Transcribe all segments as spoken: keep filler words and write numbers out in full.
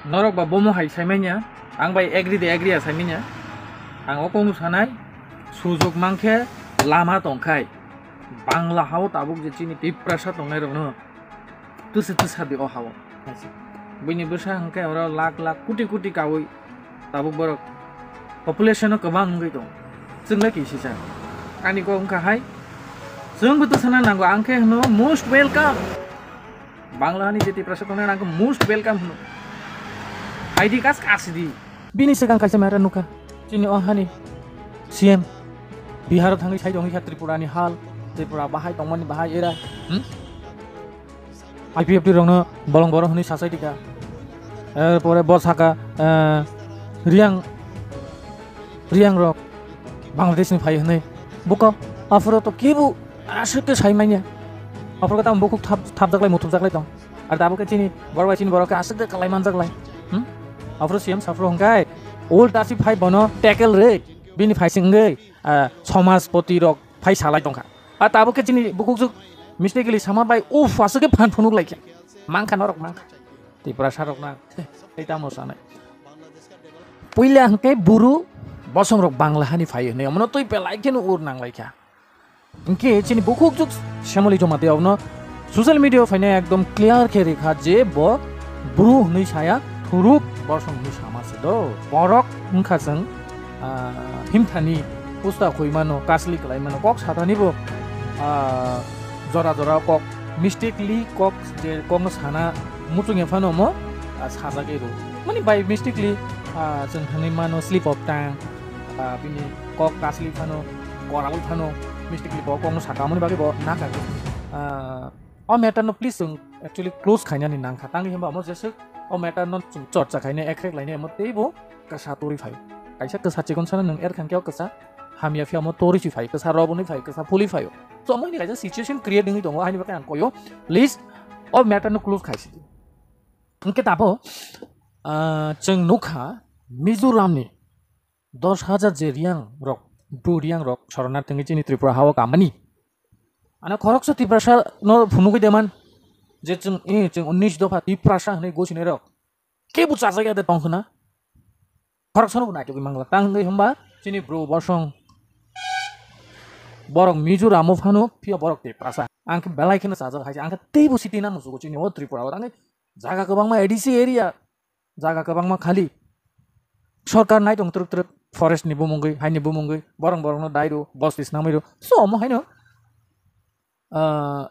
Norok ba bomo hai saimanya, ang bai agree de agree ya saimanya. Ang o kong sanai, sujok mangkhe lama tongkhai. Bangla hao tabuk je chini Tiprasa tongnai rokno tusa tusa di o hao. Buini bwsa hwnkhe oro lakh lakh koti koti kawi tabuk borok population no kwbang wngwi tong. Chwng le kisisa. Ani kok wngkha hai. Chwng bo tusana nango, ang khe hwno most welcome. Bangla hani je Tiprasa tongnai ang khe most welcome hwno. Hai di kas kas di. Bini swkang kaisa matter nukha. Chini o hani C M Biharo thangwi sai tongwi kha Tripura ni hal, Tripura bahai tongmani bahai era. Hmm? I P F T rokno bolong borok hwnwi sasai dikha. Erpore bo saka, eh, Riyang, Riyang rok Bangladesh ni phai hwnwi. Buko aphuru to kibu aswk khe sai manya. Aphuru tamo bukhuk thap, thapjaklai, muthupjaklai tong. Ar tabuk khe chini borok bai chini borok khe aswk khe kalai manjaklai. Hmm? Aphuru C M saphuru hwnkhe old tasi phai bono tackle rwi bini phaising wngwi, ah, somajpoti rok phai salai tongkha. A tabuk khe chini bukhukjwk mistakenly sama bai, uff, aswk khe phan phunuk laikha. Mankha norok mankha. Tiprasa rok na. Tei tamo sanai. Puila hwnkhe buru bosong rok Bangla hani phai hwnwi. Omono twi belai kheno ur nang laikha. Hwnkhe chini bukhukjwk Shyamali Jamatia abono social media o phainai ekdom clear khe rikha je bo bru hwnwi saya, thuruk bosong hwnwi sama se do. Borok wngkha chwng, ah, himthani pusta khui mano, kasli klai mano, kok sathani bo, ah, jora jora kok mistakenly kok je kokno sana muchungya phano omo, ah, sajagwi rw. Mani by mistakenly, ah, chwng hwnwi mano slip of tongue, ah, bini kok kasli phano, koraui phano mistakenly bo kokno saka, amoni bagwi bo nakha. Ah, O matter no please chwng actually close khainani nangkha, tangwi hwnba omo jeswk o matter no chwng chorcha khainai, ekrek lainai, omo teibo kwsa torwi phaio. Kaisa kwsa chikon sana nwng erkha khe o kwsa hamya phiya omo torwi si phaio, kwsa roboni phaio, kwsa phulwi phaio. So omo hini kaisa situation create wngwi tongo, haini bagwi ang koyo please o matter no close khaisidi. Hwnkhe tabo, ah, chwng nukha Mizoramni dos hajar je Riyang rok, bru Riyang rok sorona tengwi chini Tripura hao kamani. Ano khoroksa Tiprasa no phunugwi deman je chwng, eh, chwng unnish dopha Tiprasa hwnwi gosinai rok. Kebo chajak ya de tong khna. Khoroksa no naitugwi mangla. Tang hwnwi hwnba chini bru bosong borok Mizoram o phano phiya borok Tiprasa. Ang khe belai kheno chajak hai, ang khe teibo city na musugo chini o Tripura o. Tangwi jaga kwbangma A D C area, jaga kwbangma khali. Sorkar nai tong twrwk twrwk forest ni bumungwi, hai ni bumungwi, borok borokno dai rw, bosti snamwi rw. So omo haino, ah,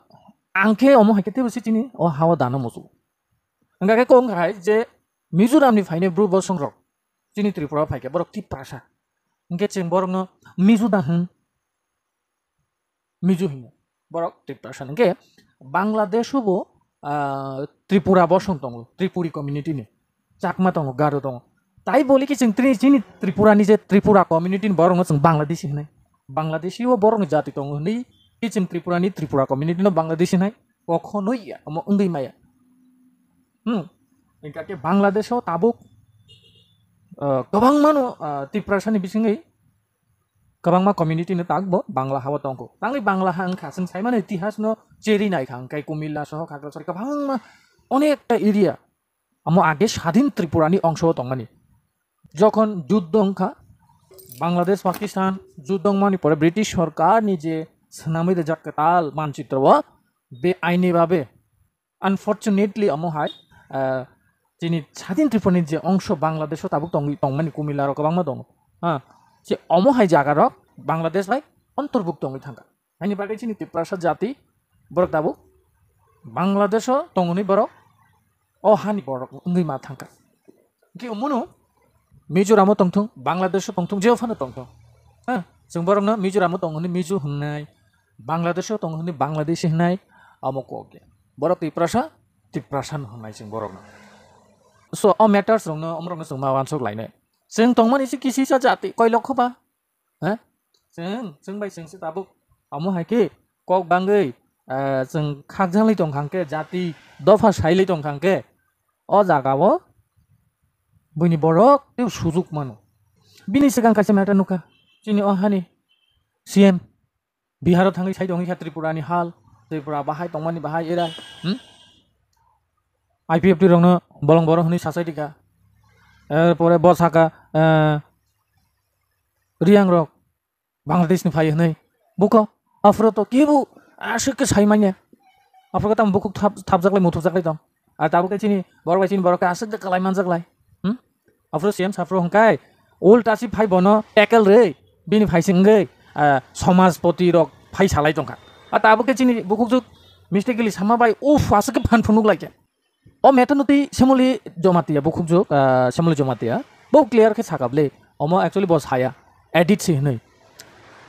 ang khe omo hai khe teibo se chini o hao dano musu. Hwnkha khe kok wngkha hai je Mizoram ni phainai bru bosong rok chini Tripura o phai khe borok Tiprasa. Hwnkhe chwng borokno Mizo da hwn. Mizo hino. Borok Tiprasa hwnkhe Bangladesh o bo, ah, Tripura bosong tongo, Tripuri community ni. Chakma tongo, Garo tongo. Tai boli khe chwng Tri-, chini Tripura ni je Tripura community ni borok no chwng Bangladeshi hinai. Bangladeshi o borok ni jati tongo hinwi khe chwng Tripura ni Tripura community no Bangladeshi hinai. Kokho nui ya, omo wngwi maya. Hmm. Hwnkha khe Bangladesh o tabuk, ah, kwbangma no, ah, Tiprasa ni bisingwi kwbangma community no tak bo Bangla ha o tongkho. Tangwi Bangla ha wngkha, chwng saimano itihas no cheri naikha, hwnkhe Kumilla soho Khagrasari kwbangma onekta area amo age sadin Tripura ni ongso o tongmani. Jokhon juddo wngkha, Bangladesh Pakistan juddo wngmani pore British sorkar ni je swnamwi rijak kwtal manchitro o be aini babe Unfortunately, omo hai, ah, chini sadin Tripura ni je ongso Bangladesh o tabuk tongwi tongmani Kumilla rok kwbangma tongo. Ha, se omo hai jaga rok Bangladesh bai antorbukto wngwi thangkha. Haini bagwi chini Tiprasa jati borok tabuk Bangladesh o tongoni borok, o hani borok wngwi ma thangkha. Hwnkhe omono Mizoram o tongthung, Bangladesh o tongthung, jeo phano tongthung. Ha, chwng borokno Mizoram o tongo hwnwi Mizo hwnwi, Bangladesh o tongo hwnwi Bangladeshi hwnwi, omo kok ya. Borok Tiprasa, Tiprasa no hwnwi chwng borokno. So, o matters rokno, omorokno chwng ma wansuk lainai. Chwng tongmani se kisisa jati, koi lokho ba? Ha? Chwng, chwng bai chwng se tabuk. Omo hai khe kok bangwi, ah, chwng khakjalai tong kha hwnkhe, jati dopha sailai tong kha hwnkhe, o jaga o buini borok tei sujuk mano. Bini swkang kaisa matter nukha. Chini o hani C M Bihar o thangwi sai tongwi kha Tripura ni hal, Tripura bahai tongmani bahai era, hmm? I P F T rokno bolong borok hwnwi sasai rikha. Erpore bo saka, eh, Riang rok Bangladesh ni phai hwnwi. Buko, aphuru to kibu aswk khe sai manya. Aphuru tamo bukhuk thap-, thapjaklai, muthupjaklai tong. Ar tabuk khe chini borok bai chini borok khe aswk khe kwlai manjaklai. Hmm? Aphuru C M saphuru hwnkhe ulta si phai bono tackle rwi, bini phai se wngwi, ah, somajpoti rok phai salai tongkha. Ar tabuk khe chini bukhuk juk mistakenly sama bai, uff, aswk khe phan phunuk lai khe. O Methanoti Semoli Jomatia bukhukjwk, ah, Semoli Jomatia. Bo clear khe sakha bwle. Omo actually bo saya. Edit se hinwi.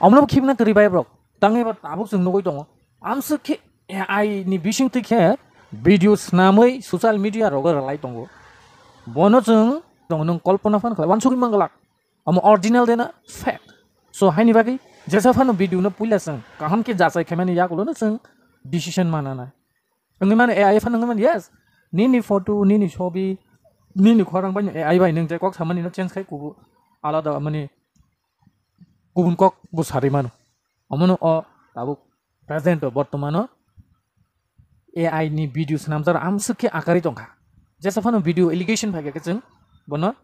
Omono bo khibna kwrwi bai borok. Tangwi bo tabuk chwng nugwi tongo. Amswk khe A I ni bisingtwi khe video snamwi social media rogo rwlai tongo. Bono chwng tongo nwng kolpona phan khlai. Wansugwi manglak. Omo original de na fake. So haini bagwi jesa phano video no puila chwng kaham khe jachai khaimani yagulo no chwng decision manana. Wngwi mano A I phano wngwi mano, yes. Nini photo, nini sobi, nini khorang bai A I bai nwng je kok samani no change khai kubu alada mani kubun kok bo sarwi mano. Omono o tabuk present o bortomano A I ni video swnamjak amswk khe akarwi tongkha. Jesa phano video allegation phai khe chwng bono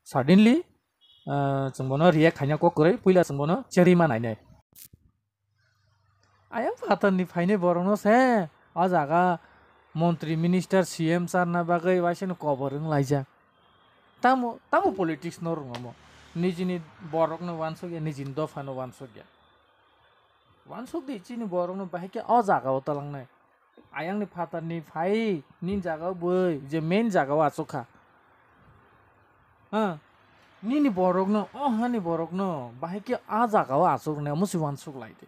suddenly, ah, chwng bono react khaina kok kwrwi, puila chwng bono cherwi ma nainai. Ayang phatarni phainai borokno se o jaga montri, minister, C M charna bagwi waisano kobor wng laijak. Tamo, tamo politics no rwngamo. Nijini borokno wansukya, nijini dophano wansukya. Wansuk di chini borokno bahai khe o jaga o talangnai. Ayangni phatarni phai nini jaga o bwrwi je main jaga o achuk kha. Ha? Nini borokno, o hani borokno bahai khe a jaga o achuk rwnai omo se wansuk lai di.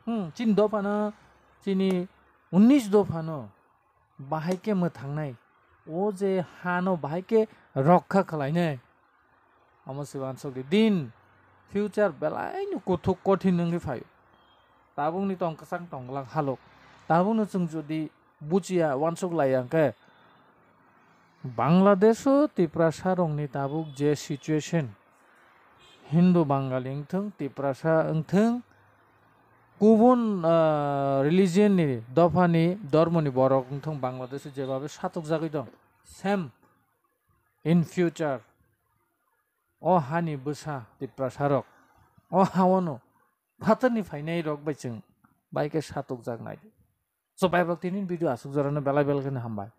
Hmm, chini dophano, chini unnish dophano bahai khe mwthangnai. O je hano bahai khe rokha khlainai. Omo se wansuk di. Din future belai no kuthuk kothin wngwi phaio. Tabukni tong kwchang tong glak halok. Tabukno chwng jodi buchiya, wansuk laiya hwnkhe, Bangladesh o Tiprasa rokni tabuk je situation, Hindu Bangali wngthwng, Tiprasa wngthwng, kubun, ah, religion ni, dophani, dormoni borok wngthwng, Bangladesh o jebabe satukjagwi tong, same in future o hani bwsa Tiprasa rok o ha-o no phatarni phainai rok bai chwng bai khe satukjak nai. So, bai borok tini video aswk jorano belai belai kheno hambai.